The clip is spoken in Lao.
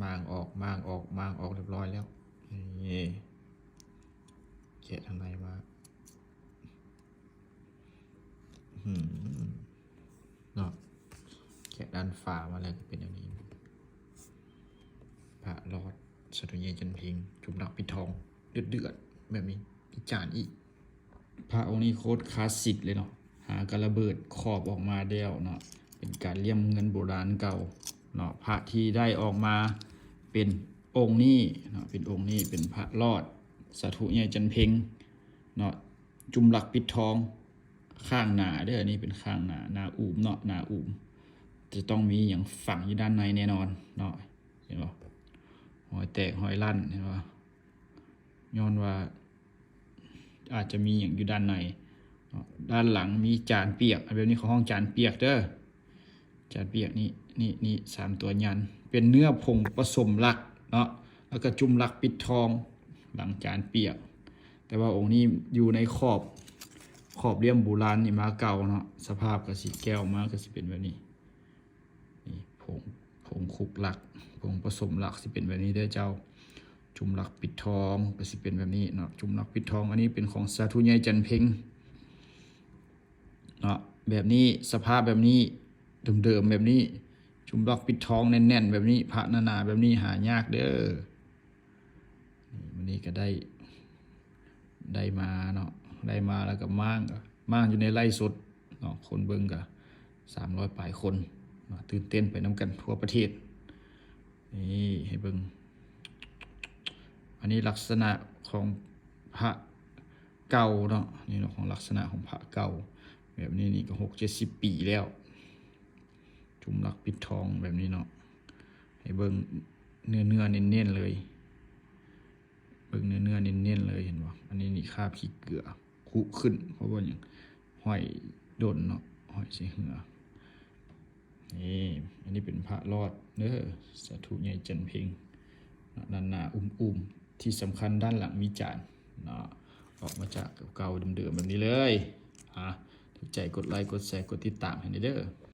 ມ້າງອອກ ມ້າງອອກ ມ້າງອອກຮຽບຮ້ອຍແລ້ວ. ນີ້ ແກະທາງໃນມາ ອືມ ເນາະ ແກະດ້ານຝາມາແລ້ວກໍເປັນແນວນີ້. ພະຫຼອດ ສາທຸໃຫຍ່ຈັນເພັງ ຈຸມລັກປິດທອງ ເດືອດໆ ແບບນີ້ ມີຈານອີກ. ພະອົງນີ້ໂຄດຄລາສສິກເລີຍເນາະ ຫາກະລະເບີດຂອບອອກມາແລ້ວເນາະ ເປັນການລ່ຽມເງິນໂບລານເກົ່າເນາະ. ພະທີ່ໄດ້ອອກມາເປັນອົງນີ້ເນາະ ເປັນອົງນີ້ ເປັນພະຫຼອດ ສາທຸໃຫຍ່ຈັນເພັງເນາະ ຈຸມລັກປິດທອງ ຂ້າງໜ້າເດີ້ ອັນນີ້ເປັນຂ້າງໜ້າ ໜ້າອູມເນາະ ໜ້າອູມ ຈະຕ້ອງມີຫຍັງຝັງຢູ່ດ້ານໃນແນ່ນອນເນາະ. ເຫັນບໍ່? ຮອຍແຕກຮອຍລັ້ນ ເຫັນບໍ່? ຍ້ອນວ່າອາດຈະມີຫຍັງຢູ່ດ້ານໃນເນາະ. ດ້ານຫຼັງມີຈານປຽກ ແບບນີ້ເຂົາຮ້ອງຈານປຽກເດີ້ ຈານປຽກນີ້ ນີ້ ນີ້ ສາມຕົວຍັນ ເປັນເນື້ອຜົງປະສົມລັກເນາະ ແລ້ວກໍຈຸມລັກປິດທອງຫຼັງຈານປຽກ. ແຕ່ວ່າອົງນີ້ຢູ່ໃນຂອບ ຂອບລ່ຽມບູລານນີ້ມາເກົ່າເນາະ ສະພາບກະຊິແກະອອກມາກະຊິເປັນແບບນີ້. ນີ້ ຜົງ ຜົງຄຸກລັກ ຜົງປະສົມລັກຊິເປັນແບບນີ້ເດີ້ເຈົ້າ. ຈຸມລັກປິດທອງກະຊິເປັນແບບນີ້ເນາະ ຈຸມລັກປິດທອງ ອັນນີ້ເປັນຂອງສາທຸໃຫຍ່ຈັນເພັງເນາະ. ແບບນີ້ ສະພາບແບບນີ້ ເດີມໆແບບນີ້ ຈຸມລັກປິດທອງແໜ້ນໆແບບນີ້ ພະໜາໆແບບນີ້ ຫາຍາກເດີ້. ນີ້ ມື້ນີ້ກໍໄດ້ ໄດ້ມາເນາະ ໄດ້ມາແລ້ວກໍມ້າງ ມ້າງຢູ່ໃນໄລຟ໌ສົດເນາະ ຄົນເບິ່ງກໍສາມຮ້ອຍປາຍຄົນເນາະ ຕື່ນເຕັ້ນໄປນຳກັນທົ່ວປະເທດ. ນີ້ ໃຫ້ເບິ່ງ ອັນນີ້ລັກສະນະຂອງພະເກົ່າເນາະ ນີ້ເນາະ ຂອງລັກສະນະຂອງພະເກົ່າ ແບບນີ້ນີ້ກໍຫົກເຈັດສິບປີແລ້ວ. ຈຸມລັກປິດທອງແບບນີ້ເນາະ ໃຫ້ເບິ່ງເນື້ອໆເນັ້ນໆເລີຍ ເບິ່ງເນື້ອໆເນັ້ນໆເລີຍ ເຫັນບໍ່? ອັນນີ້ນີ້ຄາບຂີ້ເກືອຄຸຂຶ້ນ ເພາະວ່າຫຍັງ? ຫ້ອຍດົນເນາະ ຫ້ອຍໃສ່ເຫື່ອ. ນີ້ ອັນນີ້ເປັນພະຫຼອດເດີ້ ສາທຸໃຫຍ່ຈັນເພັງເນາະ ດ້ານໜ້າອຸ້ມໆ ທີ່ສຳຄັນດ້ານຫຼັງມີຈານເນາະ. ອອກມາຈາກເກົ່າໆເດີມໆແບບນີ້ເລີຍ. ອາ ຖືກໃຈກົດໄລ ກົດແຊ ກົດຕິດຕາມໃຫ້ແດ່ເດີ້.